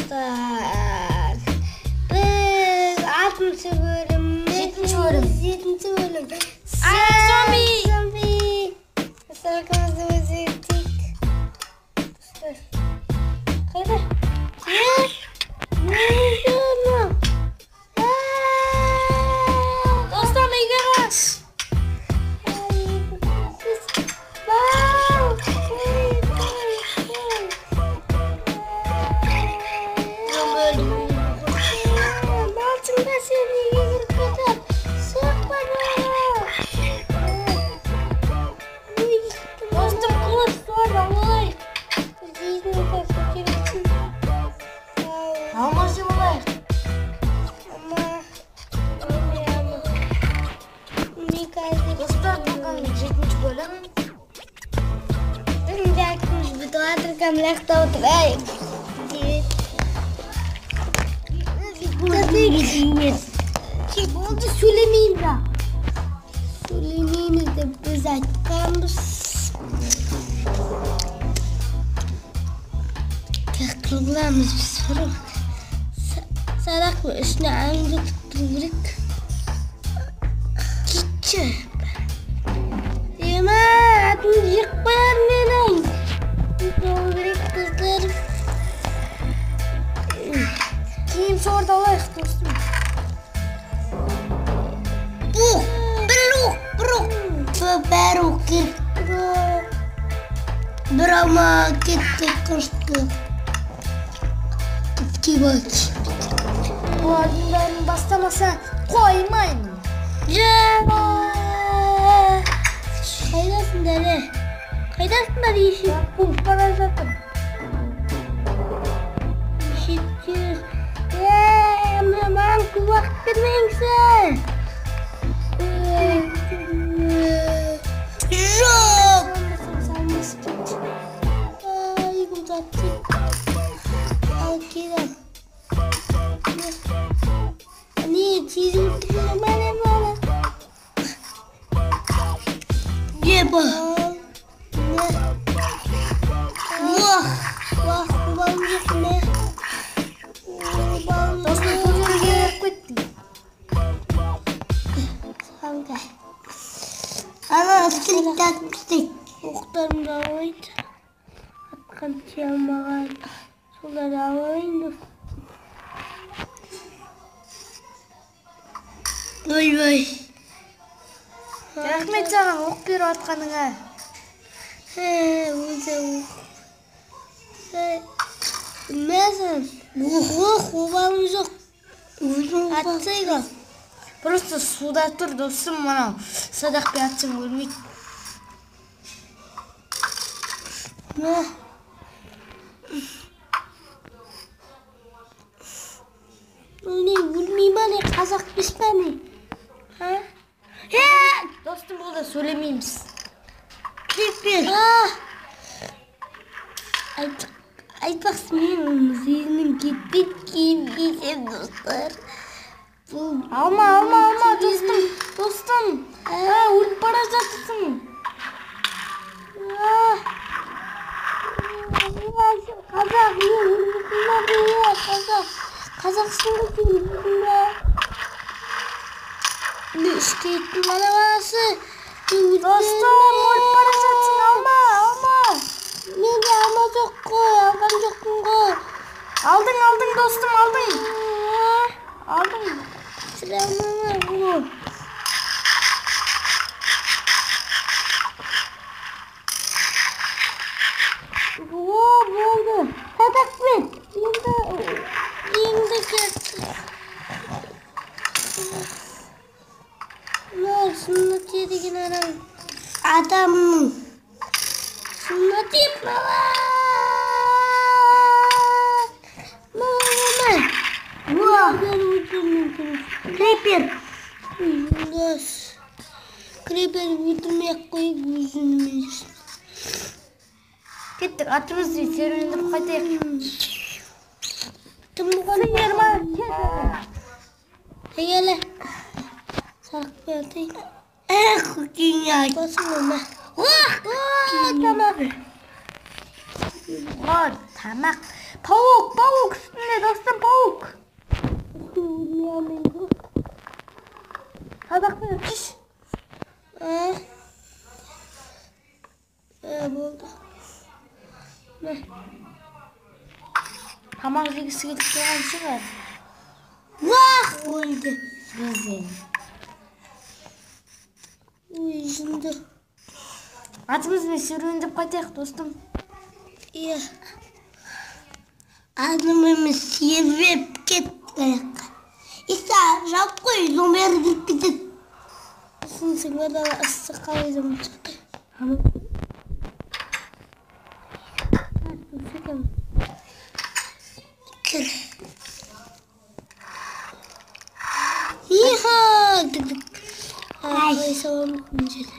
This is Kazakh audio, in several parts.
Достар. Біз 6-шы бөлім, 7-ші бөлім. 7-ші бөлім. Зомби! Зомби! Сарқымызды өзгерттік. Достар. Қайда? Не мынау? Достар, үйге қаш. Достым, қылыш бар, алайық. Алма жеп алайық. Достар, бүгін 7-ші бөлім. Болды, сөйлемеймін бірақ. Сөйлемейміз деп біз айтқанбыз. Қырғыламыз біз бұрын. Садақ үстіне аңды тұттыру керек. Кетші. Ема, атымды жеп қояр менің. Болу керек, қыздар. Киім сорды алайық, достым. Оқ, бір оқ, бір оқ. Бәрі оқ керек. Бір алма кетті, қышты. Тіпті. Бұлардың бәрін бастамаса қоймаймын. Қайдасыңдар, е? Қайдасыңдар, ешек? Қуып бара жатыр. Ешектер. Е, маған көп уақыт бермеңсің. Жоқ! Салмас кет. Ай, бұл затты. Ал келем. Не, тез өлтірме, міне, міне. Еба. Уах, уах, обалым жоқ, мә. Обалым Достым, көтеруге беріп кеттің. Қандай? Ана, істейді. Оқтарымды алайын. Атқан тие алмаған. Соларды алайын. Ойбай. Рахмет саған оқ беріп атқаныңа. Өзі оқ. Мәсін. Оқ, оқ, обалым жоқ. Атсайға. Просто суда тұр, достым, мынау. Садақпен атсам өлмейді. Мә. Ол не, өлмей ма, не, қазақ емес па, не? А? Е! Достым, болды, сөйлемейміз. Крипер. Айтпақшы, менің зейінім кетпейді киім кисем, достар. Бұл Алма, алма, алма, достым, достым. Өліп бара жатырсың. Қазақ, не өлмейсің ба, не, қазақ. Қазақсың ғой, сен өлмейсің ба? Не ішке еттің ана баласы. Достым, өліп бара жатсың, алма, алма. Менде алма жоқ қой, алған жоқпын ғой. Алдың, алдың, достым, алдың. Алдың. Сірә алма ғой. О, болды. Садақпен. Енді, енді кетті. Мына сүннәт деген адам. Адамның. Сүннәт бала. Мама. Крипер. Жолдас. Крипер өлтірмей ақ қойып өзімен жүрсін. Кеттік, атымызды серуендеп қайтайық. Кім болған? Сиыр ма? Әйелі. Сарықпен атайын. Эх, көкеңе айтасың ғой, мә. Уах! Тамақ. Тамақ. Паук, паук үстінде, Достым, паук. Өлмей алмаймын ғой. Садақпен түш. Болды. Мә. Тамақ жегісі келіп тұрған шығар. Уах, өлді. Бізден. Ой, жынды. Атымызбен серуендеп қайтайық, достым. Иә. Атымыз себеп кетті аяққа. Иса, жауып қой, зомбилар кіріп кетеді. Сосын сыңар ыссы қалай зомби шықты. Кір. Иха! Ай, салам мына жерде.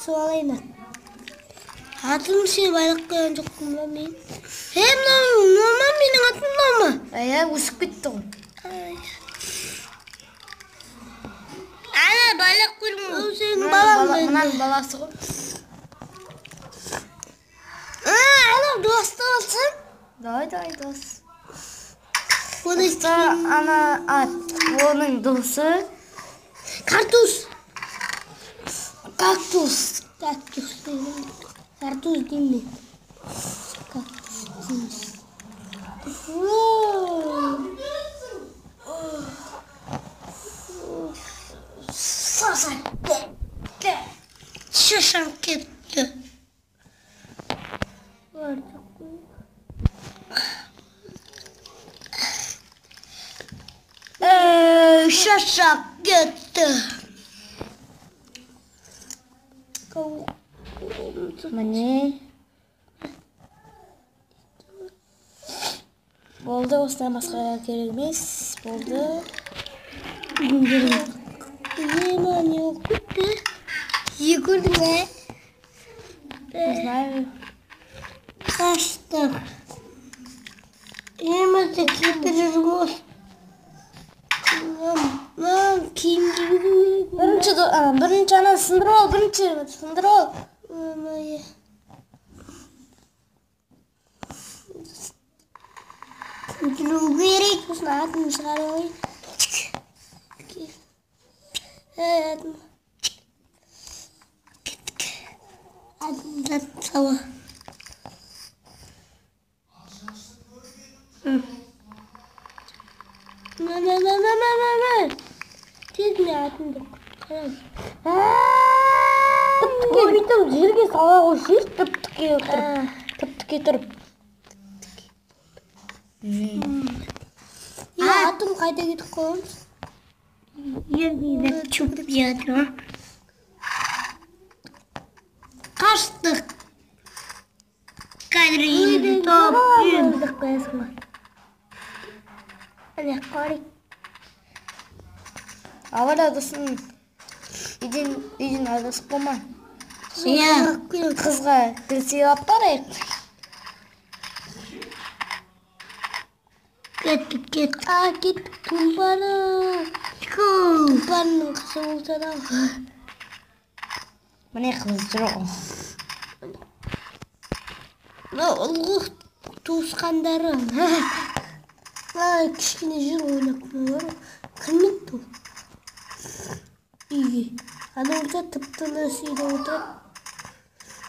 Су алайын. Атым сен байлап қойған жоқпын ба мен? Е, мынау ма менің атым мынау ма? Иә, өсіп кетті ғой. Ана байлап қойдым ғой. Ол сенің балаң ба? Мынаның баласы ғой. Анау досты болсын. Давай, давай, дос. Оны Ана ат, оның досы. Картуз. Кактус. Кактус деймін. Картуз деймін мен. Кактус дейміз. Шашам кетті. Шашам кетті. Шашам кетті. Міне. Болды, осыдан басқа керек емес. Болды. Ема, не болып кетті? Не көрдің, ә? Не знаю. Қаштық. Ема, кетіп жүрмін осы. Мам, киім кию керек. Бірінші ана сындырып ал, бірінші сындырып ал. Сындыру керек. Сосын атын шығарып алайын. Атын. Кеттік. Атымды сала. Мә. Тез мен атымды құтқарамын. Тіп-тіке бүйтіп жерге сала қойсайшы, тіп-тіке тұрып. Тіп-тіке тұрып. Иә, атым қайда кетіп қалған? Жерге шөкіп жатыр. Қаштық. Қазір енді тауып қоясың ба? Әне, қарай. Авара досым, үйден адасып қалма. Иә. Қызға гүл сыйлап барайық. Кеттік, кеттік. А, кеттік. Тұлпары. Тұлпарының қызы болса да. Міне қыз жүр ғой. Мынау ұлғық туысқандары. Кішкене жүр ойнап бар. Кірмейді ол үйге. Ана болса тып-тыныш үйде отырады.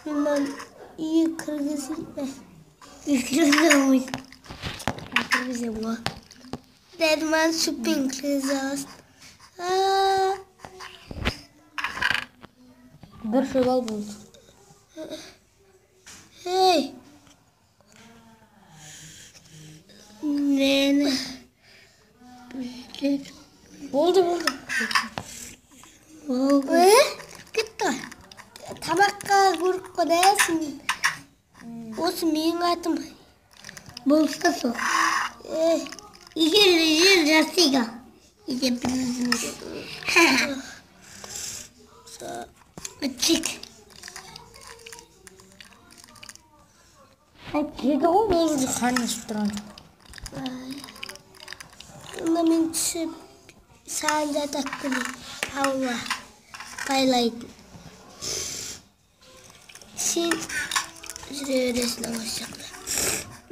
Мен мынаны үйге кіргізейін бе? Үйге кіргізе алмайсың. Кіргіземін ғой. Дәл маған сүтпен кіргізе аласың. Бір шөп болды. Ей! Мені Болды, болды. Кетті. Тамаққа көріп қоясың. Осы менің атым. Болса сол. Егер жер жасыға. Егер бір өзіміз. Чик. Жеді ғой, болды, қан ішіп тұрған. Онда мен түсіп саған жатақ келейін. Аула байлайтын. Сен жүре бересің осы жақта.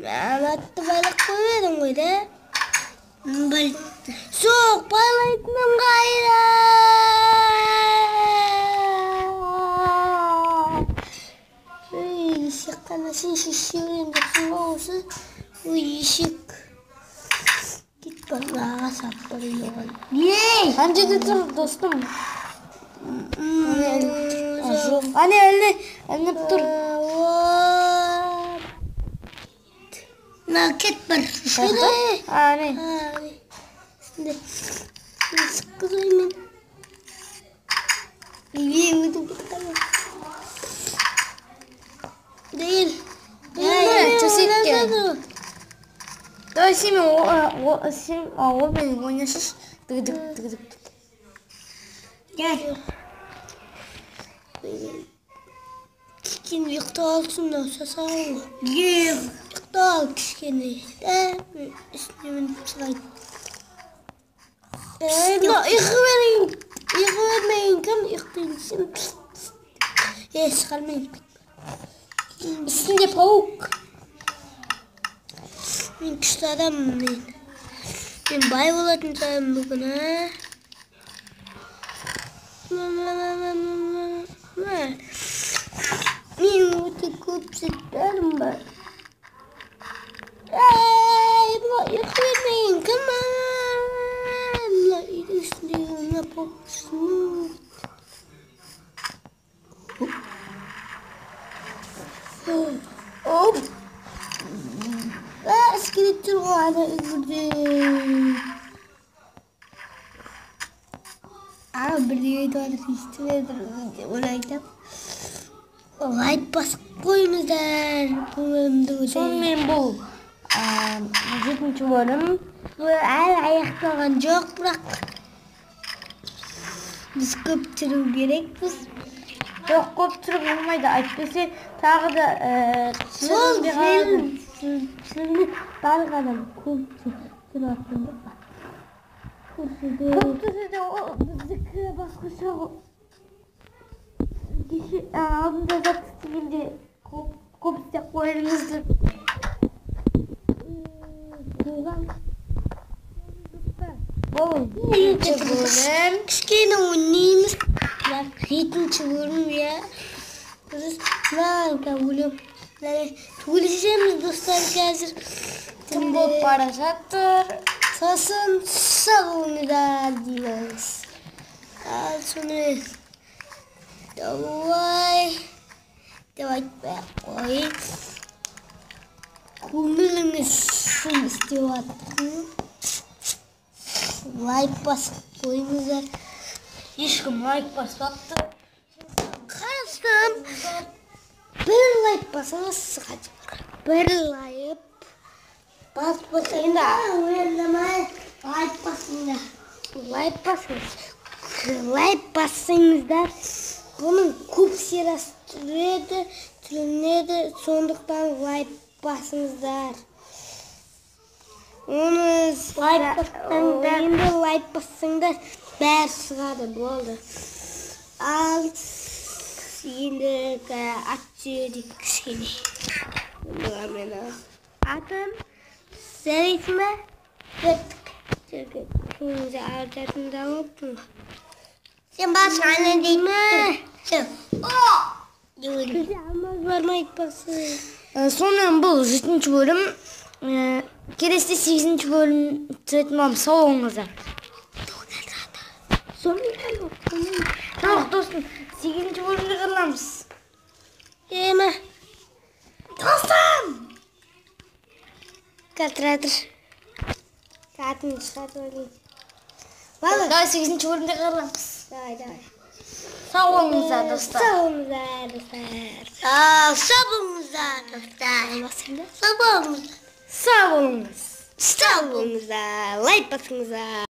Атты байлап қойып едің ғой да? Жоқ, байлайтыным қайда? Ей, есек қана сен шеше берген жоқсың ба осы? Ой, есек. Кет бар, аға салып барайын оған. Ей! Ана жерде тұр, достым. Жоқ. Ане, ілініп тұр. На, кет бар. Ане. Үстінде. Сыққызайын мен. Ей, өтіп кетіп қалдым. Değil. Төсекке. Давай сен мен ойнашыш. Дыгдык, дыгдык. Gel. Кішкене ұйықтап алсын да, сасаған ғой. Ұйықтап ал кішкене. Үстіне мініп шығайын. Мына ұйқы берейін. Ұйқы бермеген кім? Ұйықтайын десем. Шығармайын. Үстінде паук. Мен күшті адаммын мен. Мен бай болатын шығармын бүгін, а? Мен өте көп заттарым бар. Мына ұйқы бермеген кім? Мына үйдің үстіндегі мына паук. Оп! Скелет тұр ғой ана бірде. Ана бірдеңе айтып жатыр, естіп жатыр деп ойлайтам. Лайк басып қойыңыздар бұл бөлімді өте. Сонымен бұл 7-ші бөлім. Бұл әлі аяқталған жоқ, бірақ біз көп түсіру керекпіз. Жоқ, көп түсіруге болмайды, әйтпесе тағы да түсірілмей қалады. Түсірілмей барлық адам көп түсіретін. Көп түсірсе ол біздікі басқаша ғой. Кеше алдында зат істегенде көп істеп қойыңыздар. Бұл 7-ші бөлім. Кішкене ойнаймыз. Бірақ 7-ші бөлім, иә. Біз мына өлім. Төбелесеміз достар қазір. Түн болып бара жатыр. Сосын сау болыңыздар дейміз. Ал сонымен давай деп айтпай ақ қояйын. Көңіліңіз шын істеп жатыр. Лайк басып қойыңыздар. Ешкім лайк баспапты. Қарасам, бір лайк басыңыз хотя бы. Бір лайк баспасаңдар, ойламай лайк басыңдар. Лайк басыңыз. Лайк бассаңыздар, бұның көп сериясы түрінеді, сондықтан лайк басыңыздар. Оны лайк бассаңдар, енді лайк бассаңдар, бәрі шығады, болды. Ал енді ат жүйедік кішкене. Мен атым жарайсың ба? Біттік. Көңілді алып алыппын. Сен басың ана деймін. Бізде алмаз бар ма айтпақшы? Сонымен бұл 7-ші бөлім. Келесіде 8-ші бөлім түсіретін боламыз. Сау болыңыздар. Жоқ, достым, 8-ші бөлімде қырыламыз. Ема. Достым! Катратыр. Сағатын шығарып алайын. Давай 8-ші бөлімде қырыламыз. Давай, давай. Сау болыңыздар, достар. Сау болыңыздар, достар. Сау болыңыздар, достар. Сау болыңыздар. Сау болыңыз. Сау болыңыздар. Лайк басыңыздар.